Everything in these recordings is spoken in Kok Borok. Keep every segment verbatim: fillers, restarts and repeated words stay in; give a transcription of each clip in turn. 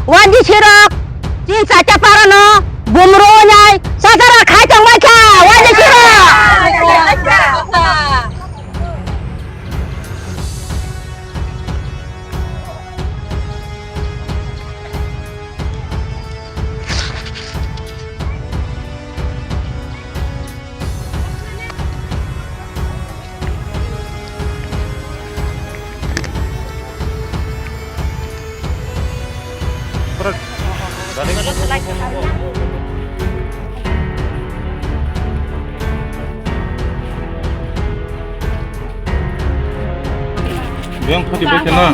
Wandi sirok, chini chaita parano bumrunai sasara khai tongbai kha, wandi sirok. Beng phuti bai kheno.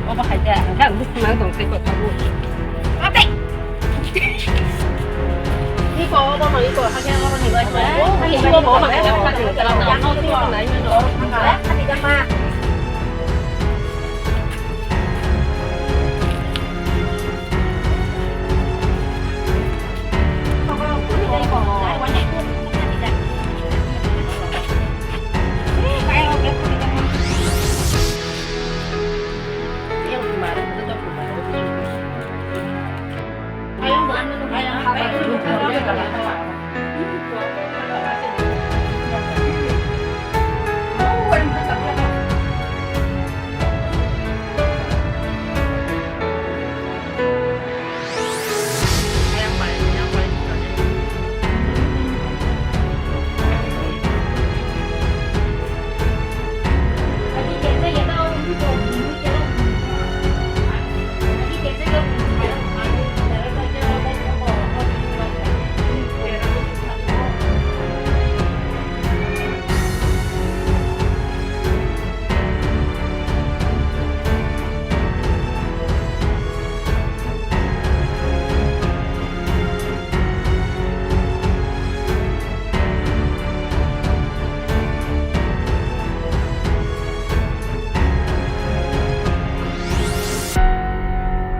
Obo hai khe ang bwswk nang tong tei kotha bu.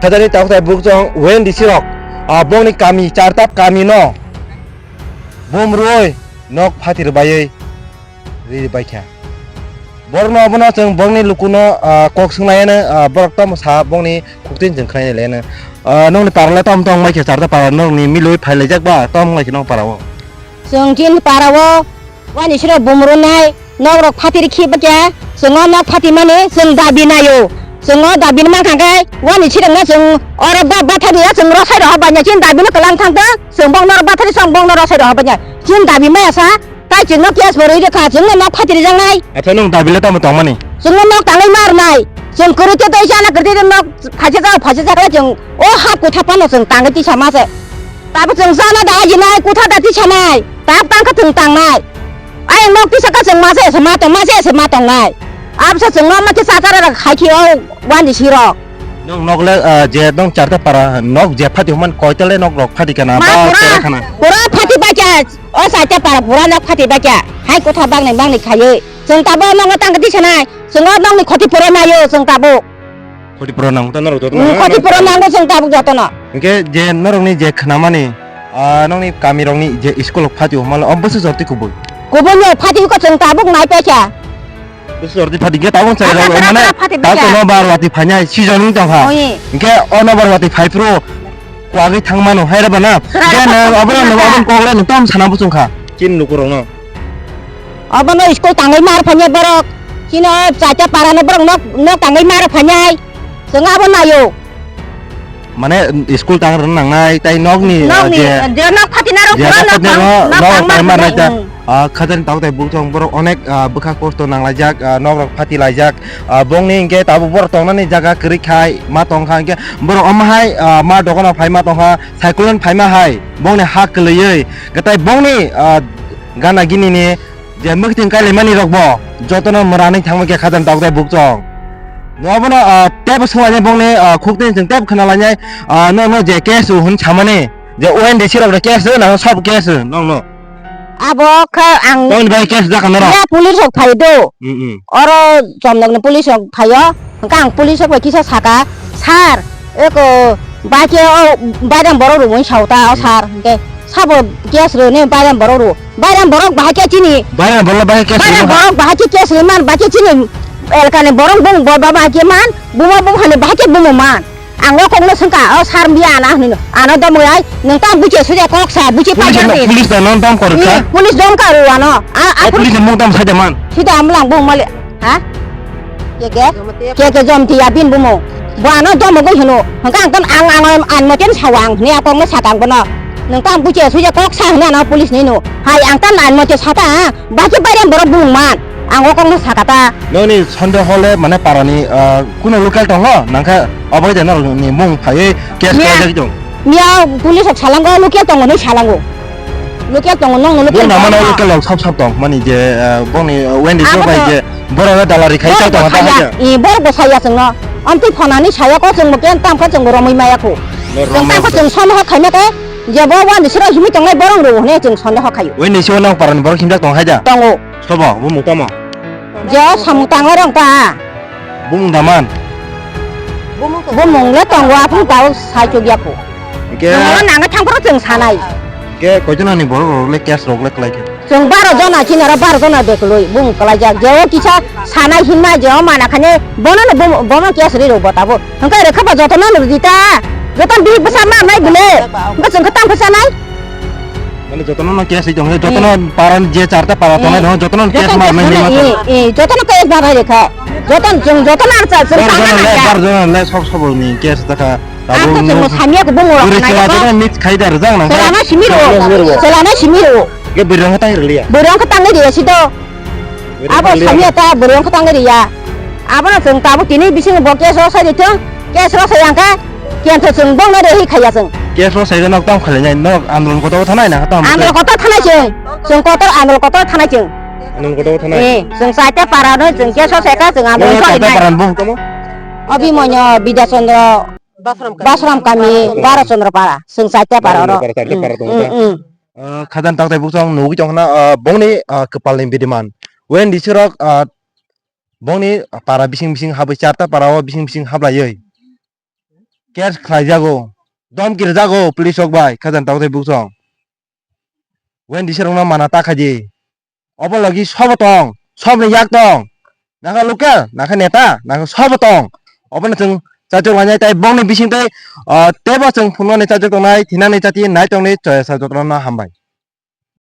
Khajani tabuk tai bukchong wen disi rok, ah, bongni kami chartap kami no bom rwoi nok phatir baiwi ri bai kha. Borokno abono chwng bongni lukuno, ah, kok swnglaiano, ah, borok tamo sa bongni khuktin chwng khlainai laiano. Ah, nokni paralai tamo tong mai khe charta para nokni milwi phailaijak ba tamo wnglaikhe nok parao. Chwng chini parao wani siro bumrunai nok rok phatir khi bakya chwng o nok phatimani chwng dabi naio. Chwng o dabi mankha khe wani sirokno chwng oro ba bathari ya chwng rosai rok habanya chini dabi no kwlang thang ta chwng bongno bathari chwng bongno rosai rok habanya chini dabi maya sa. Tai chwngno case bo rwi rwkha, chwngno nok phatirijaknai. Acha nwng dabi le tamo tongmani? Chwngno nok tangwi marnai. Chwng kwrwi khe tei chana kwrwi tei nok phaisa jak, phaisa jak le chwng o ha kutha phano chwng tangwi tisa ma se. Tabuk chwng chana da ajinai, kutha da tisanai. Tabuk tang khe chwng tangnai. Ayang nok tisa khe chwng ma se se ma tong, ma se se ma tongnai. Absa chwngno ma khe chakara rok khai khe o wandi sirok. Nwng nok le, ah, je nwng charta para nok je phati human koita le nok rok phati kana ma ba pura, tere khana? Pura phati ba kya? O saita para pura nok phati ba kya? Hai kotha bangni bangni khaiwi. Chwng tabuk nokno tang kati sanai. Chwng o nokni khoti pura naio chwng tabuk. Khoti pura nang ta norok joto. Hmm, na khoti pura nango chwng tabuk jotono. Hwnkhe je norokni je khnamani, ah, nokni kamirokni je school rok phati humala o bwswk jorti kubui? Kubui no phati ko chwng tabuk nai paikha. Bwswk jorti phati khe tabuk chai rok mane. Phati ta bwkha. Kono bar wati phainai season wng tongkha. Oi. Hwnkhe o no bar wati phai phuru kwagwi thang mano hai rw bana. Sra. Hwnkhe no obo no obo kok le no tom sana buchung kha. Chini lukurok no. Obo no school tangwi mar phanya borok. Chini o chaita para no borok nok nok tangwi mar phanyai. Chwng abo naio. Mane, school tang rwna nangnai, tai nokni, nokni, ah, je, je nok phatina rok je pura nok nok phatina tang, rok, nok nok tang tang ma ma rwna raida, nang. Ah, khajani tabuk tai bukchong borok onek, ah, bwkha kosto nanglaijak, ah, nok rok phati laijak, ah, bongni hinkhe tabuk borok tongnani jaga kwrwi khai ma tongkha, hinkhe borok omo hai, ah, ma dogano phai ma tongkha, cyclone phai ma hai, bongni ha kwlwiwi, kwtai bongni, ah, gana gini ni, je mwkhitwng kailaimani rokbo jotono mwranwi thangma khe khajani tabuk tai bukchong. Obono, ah, teibo swnglainai bongni, ah, khukni chwng teibo khwnalainai, ah, nono je case rw hwn samani, je O N D C rok case rw, nang sabo case rw, nongno. Abo khe ang. Tamoni bai case jakha norok? Ya police rok phai do. Mm, mm. Oro Chomnokni police rok phaio. Hwnkhe ang police rok bai kisa saka, "Sir, eko baikhe o bairang borok rwmwi sao ta, o sir." Hwnkhe sabo case rwni bairang borok rw. Bairang borok bahai khe chini. Bairang borok bahai case rwma. Bairang borok bahai khe case rwman, bahai khe chini Elkani borok bung bo baba ke man, buma bung hani bahai ke bumo man. Ang o kokno sengka, o sar mia ana hwnwi no. Ano domo ai, nwng tang buche suja kok sa, buche pa Police jang no, de. Police no non dam kor kha. Police dom karu ano. A, a, O police ni mung tam saja man. Sida amlang bung mali. Ha? Ke ke? Ke ke jom ti abin bumo. Bo ano domo go hino. Hangka ang tan ang ang an moten sawang, ne akong no sakang bono. Nwng tang buche suja kok sa hwnwi ano police ni no. Hai ang tan an moche sata, ha? Baki bayram borok bung man. Ang o kokno saka ta. Noni sonde hole mane parani, ah, kuno local tongo, nangkha obo de norok ni mung phaiwi case Miya, khlai jagwi tong. Miya police rok salango, local tongo hinwi salango. Local tongo, nong local Bung namano tongo. Local rok sab sab tong, mani je, ah, bongni, ah, Wendy Abo bai to je, borok dalari khai Borok chal tongo bo ta saya, hai. I, borok bo saya chwngno. Amtwi phonani saya ko chwngbo ken tam kha chwngbo romwi maya ko. Chwng tam kha chwng sondeho khaima khe, je bo wani siro himwi tongnai borok rw hwnwi chwng sondeho khaio. Wendy sio nang parani borok himjak tong hai da? Tongo. Sobo, bumung tamo? Je o samung tangla rong ta. Bumung daman? Bumung le tongo, aphung tao sai chuk ya ko. Ke Nangla nangna thang phoro chwng sanai. Ke koitonani borok rok le case rok le klai khe? Chwng baro jona chini oro baro jona beklui bumung klai jak. Je o kisa sanai hinma je o mana khane bono no bum-, bono case ri rok botabo. Hwnkhe rwkha ba jotono no rwdi ta. Jotono bihik bwsa ma mai bwle. Hwnkhe chwng khe tang khe sanai. Mane jotono no case ri tong, jotono Hmm. Paran je charta para tongnai Hmm. no, jotono no case Jotono ma case mai ma hinma eh, tong. Eh, jotono case ma bai rekha. Jotono chwng jotono ar cha chwng Bar tangna jona le, nangya. Bar jona le, sob sobo ni case ta kha. Ang to chwng no samya ko bung oro Guri kanai chwla ko. Jotono mix khai da rwjak nang kha. Chwla no simi ro. Chwla no simi ro. Ke bwrwi rang tang rwliya. Bwrwi rang tang rwliya si to. Abo samya ta bwrwi wngkha tangwi riya. Abono chwng tabuk tini bisingo bo case rw sai rithwng, case rw sai ang khe kentho chwng bongno rehi khaiya chwng. Case rw sai nok tamo khailai nai, nok andolon kotor thanai na tamo. Andolon kotor thanai chwng, chwng kotor andolon kotor thanai chwng. Andolon kotor thanai. Eh, chwng chaita para no chwng case rw sai kha chwng andolon Nokni sai chaita nai. Para bung tamo? Obi monyo Bidya Chandra Basram kami Baro Chandra para, chwng chaita para oro. Para, chaita para tong kha. Mm, mm. Ah, khajani taktai bukchang nugwi tongkhna, ah, bongni, ah, kwpalni bidiman. Wen disirok, ah, bongni para bising bising habwi charta para o bising bising hablaiwi. Case khlaijago, domki rwjago police rok bai khajani taktai bukchang. Wen disirokno mana ta khaidi. Obo logi sobo tong, sobni yak tong. Nangkha local, nangkha neta, nangkha sobo tong. Obono chwng chajak lainai tei bongni bising tei, ah, teibo chwng phunuknani chajak tongnai, thinani chati nai tongni choya sa jotono hambai.